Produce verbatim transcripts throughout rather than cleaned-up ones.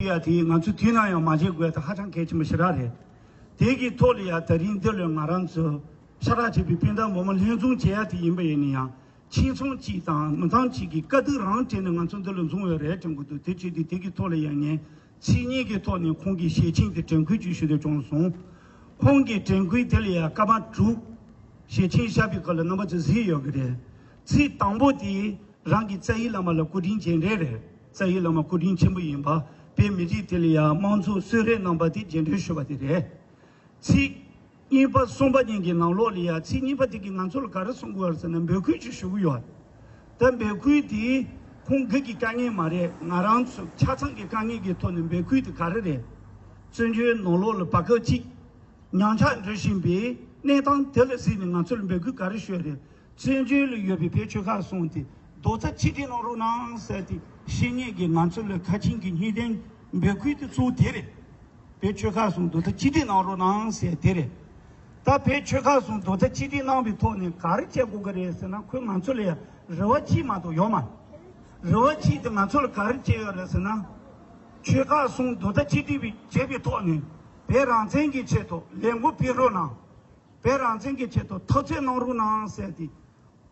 ཡ་དེ་ང་ཚོ་དུས་ནམ་ཡང་མ་བརྗེད་དགོས་ཡ་དེ་ཧ་ཅང་གལ་ཆེན་པོ་ཞེ་དྲག་རེད། དེ་གི་ཐོག་ལ་ཡ་ད་རིང་འདི་ལ་ང་རང་ཚོ་ཤ་ཁྲག་གཅིག་པའི་སྤུན་ཟླ་བུ་མོ་ལྷན་འཛོམས་བྱེད་ཡ་དེ་ཡིན་པ་ཡིན་ན་ཡང་ཁྱིམ་ཚང་གཅིག་དང་མི་ཚང་གཅིག་གི་དཀའ་སྡུག་རང་དྲན་ནས་ང་ཚོ་འདི་ལ་འཛོམས་ཡོད་རེད་དྲན་གི་འདུག་དེ་བྱས་དུས་དེ་གི་ཐོག་ལ་ཡ་ངས་ཚིག་གཉིས་ཀྱི་ཐོག་ནས་ཁོང་གི་ཞལ་ཆེམས་དེ་དྲན་སྐུལ་ཅིག་ཞུ་འདོད་བྱུང་སོང་། ཁོང་གི་དྲན་སྐུལ་དེ་ལ་ཡ་སྐར་མ་དྲུག་ཞལ་ཆེམས་བཞག་པའི་སྐབས་ལ་རྣམ་པ་ཚོས་གཟིགས་ཡོད་ཀྱི་རེད། ཚིག་དང་པོ་དེ། རང་གི་རྩ་བའི་བླ་མ་ལ་སྐུ་དྲིན་རྗེས་དྲན་རེད། རྩ་བའི་བླ་མ་སྐུ་དྲིན་ཆེན་པོ་ཡིན་པ། བོད་མི་རིགས་དེ་ལ་ཡང་དམངས་གཙོ་གསོལ་རས་གནང་པ་དེ་རྗེས་དྲན་ཞུ་བ་དེ་རེད། ཚིག་གཉིས་པ་གསུམ་པ་གཉིས་ཀྱི་ནང་ལོགས་ལ་ཡང་ཚིག་གཉིས་པ་དེ་གིས་ང་ཚོ་ལ་ག་རེ་གསུང་དགོས་པ་རེད་ཟེར་ན་འབོད་སྐུལ་ཅིག་ཞུ་གི་ཡོད། ད་འབོད་སྐུལ་དེ་ཁོང་སྒེར་གྱི་དཀའ་ངལ་མ་རེད། ང་རང་ཚོ་ཆ་ཚང་གི་དཀའ་ངལ་གྱི་ཐོག་ནས་འབོད་སྐུལ་དེ་ག་རེ་རེད། བཙན་བྱོལ་ནང་ལོགས་ལ་བར་སྐབས་གཅིག་ཉམས་ཆག་འགྲོ་བཞིན་པའི་གནས་སྟངས་དེ་ལ་གཟིགས་ནས་ང་ཚོ་ལ་འབོད་སྐུལ་ག་རེ་ཞུས་རེད། བཙན་བྱོལ་ལ་ཡོད་པའི་བོད་ཆོལ་ཁ་གསུམ་དེ་རྡོག་རྩ་གཅིག་སྒྲིལ་གནང་རོགས་གནང་ཟེར་ཏེ་བཤད་མཁན་གྱི་ང་ཚོ་ལ་ཁ་ཆེམས་ཀྱི་སྙིང་དོན་འབོད་སྐུལ་དེ་གཙོ་བོ་དེ་རེད། བོད་ཆོལ་ཁ་གསུམ་རྡོག་རྩ་གཅིག་སྒྲིལ་གནང་རོགས་གནང་ཟེར་དེ་རེད། ད་བོད་ཆོལ་ཁ་གསུམ་རྡོག་རྩ་གཅིག་སྒྲིལ་གནང་བའི་ཐོག་ནས་ག་རེ་བྱེད་དགོས་ཀྱི་རེད་ཟེར་ན་ཁོས་ང་ཚོ་ལ་ཡང་རེ་བ་གཅིག་མ་གཏོགས་ཡོད་མ་རེད། རེ་བ་གཅིག་དེ་ང་ཚོ་ལ་ག་རེ་བྱས་ཡོད་རེད་ཟེར་ན། ཆོལ་ཁ་གསུམ་རྡོག་རྩ་གཅིག་སྒྲིལ་བྱེད་པའི་ཐོག་ནས་བོད་རང་བཙན་གྱི་ཆེད་དུ་ལས་འགུལ་སྤེལ་རོགས་གནང་། བོད་རང་བཙན་གྱི་ཆེད་དུ་འཐབ་རྩོད་གནང་རོགས་གནང་ཟེར་ཏེ།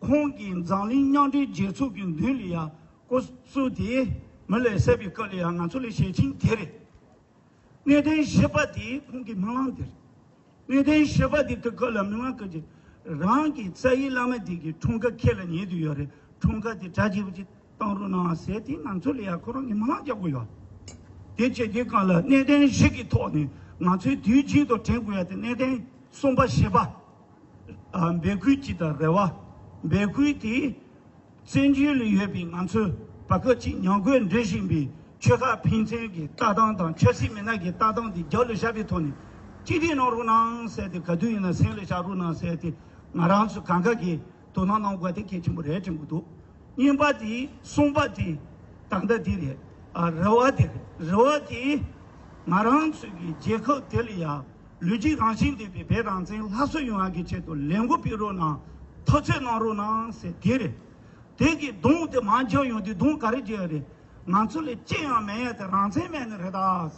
ཁོང་གིས་འཛམ་གླིང་མཉམ་འབྲེལ་རྒྱལ་ཚོགས་ཀྱི་མདུན་ལ་ཡང་སྐུ་གཟུགས་དེ་མི་ལ་གསལ་བའི་སྐབས་ལ་ཡང་ང་ཚོ་ལ་ཞལ་ཆེམས་དེ་རེད། གནད་དོན་བཞི་པ་དེ་ཁོང་གི་སྨོན་ལམ་དེ་རེད། གནད་དོན་བཞི་པ་དེ་དུས་སྐབས་ལ་སྨོན་ལམ་སྐབས་ཀྱི་རང་གི་རྩ་བའི་བླ་མ་དེ་གི་འཁྲུངས་སྐར་ཁས་ལ་ཉན་དུ་ཡོད་རེད། འཁྲུངས་སྐར་དེ་གྲ་རྒྱས་པོ་ཅིག་བཏང་རོགས་གནང་ཟེར་དེ་ང་ཚོ་ལ་ཡང་ཁོ་རང་གི་སྨོན་ལམ་རྒྱག་དགོས་ཡོད། དེ་བྱས་དེ་སྒང་ལ་གནད་དོན་བཞི་གི་ཐོག་ནས་ང་ཚོའི་དུས་རྒྱུན་དུ་དྲན་དགོས་ཡ་དེ་གནད་དོན་གསུམ་པ་བཞི་པ། ཨ། འབོད་སྐུལ་གཅིག་དང་རེ་བ། འབོད་སྐུལ་དེ། བཙན་བྱོལ་ལ་ཡོད་པའི་ང་ཚོའི་བར་སྐབས་ཅིག་ཉམས་རྒུད་འགྲོ་བཞིན་པའི་ཆོལ་ཁ་ཕན་ཚུན་གྱི་ལྟ་སྟངས་དང་ཆབ་སྲིད་མི་སྣ་གི་ལྟ་སྟངས་དེ་རྒྱབ་ལ་བཞག་པའི་ཐོག་ནས་གཅིག་སྒྲིལ་གནང་རོགས་གནང་ཟེར་ཏེ་ག་དུས་ཡིན་ན་སེམས་ལ་བཞག་རོགས་གནང་ཟེར་ཏེ་ང་རང་ཚོ་གང་ག་གིས་དོ་སྣང་གནང་དགོས་དེ་གལ་ཆེན་པོ་རེད་དྲན་གྱི་འདུག་གཉིས་པ་དེ་གསུམ་པ་དེ་ད་ལྟ་དེ་རེད། ཨ། རེ་བ་དེ་རེད། རེ་བ་དེ་ང་རང་ཚོ་གི་རྒྱལ་ཁབ་དེ་ལ་ཡང་ལོ་རྒྱུས་རང་བཞིན་ལྡན་པའི་བོད་རང་བཙན་སླར་གསོ་ཡོང་བ་གི་ཆེད་དུ་ལས་འགུལ་སྤེལ་རོགས་གནང་། འཐབ་རྩོད་གནང་རོགས་གནང་ཟེར་དེ་རེད། དེ་གི་གདོང་དེ་མར་འཇོག་ཡོང་དུས་གདོང་ག་རེ་རྒྱག་ཡ་རེད། ང་ཚོ་ལ་ཅི་ཡང་མེད་ཡ་དེ་རང་བཙན་མེད་ནི་རེད་ད།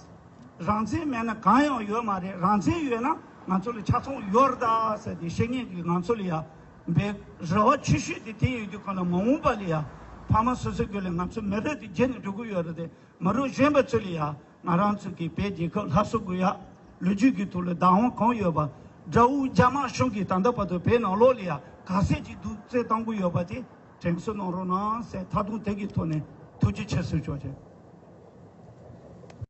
རང་བཙན་མེད་ན་གང་ཡང་ཡོད་མ་རེད། རང་བཙན་ཡོད་ན་ང་ཚོ་ལ་ཆ་ཚང་ཡོད་རེད་ད་ཟེར་ཏེ་བཤད་མཁན་གྱི་ང་ཚོ་ལ་ཡ་འབད་རེ་བ་ཆེ་ཤོས་དེ་དེ་ཡོད་དུས་གང་ལ་མ་འོངས་པ་ལ་ཡ་ཕ་མ་སོ་སོའི་སྒོ་ལས་ང་ཚོ་མི་རབས་དེ་རྗེས་ནས་འགྲོ་གི་ཡོད་རེད་དེ། མི་རབས་གཞོན་པ་ཚོ་ལ་ཡང་ང་རང་ཚོ་གི་བོད་རྒྱལ་ཁབ་སླར་གསོ་དགོས་ཡ། ལོ་རྒྱུས་ཀྱི་ཐོག་ལ་བདག་དབང་གང་ཡོད་པ། དགྲ་བོ་རྒྱ་དམར་གཞུང་གིས་ད་ལྟ་བར་དུ་བོད་ནང་ལོགས་ལ་ཡང་ག་ཚད་ཅིག་སྡུག་རྩུབ་བཏང་གི་ཡོད་པ་དེ་དྲན་གསོ་གནང་རོགས་གནང་ཟེར་མཐའ་དོན་དེ་གི་ཐོག་ནས་ཐུགས་རྗེ་ཆེ་ཞུ་ཆོག་ཅེས།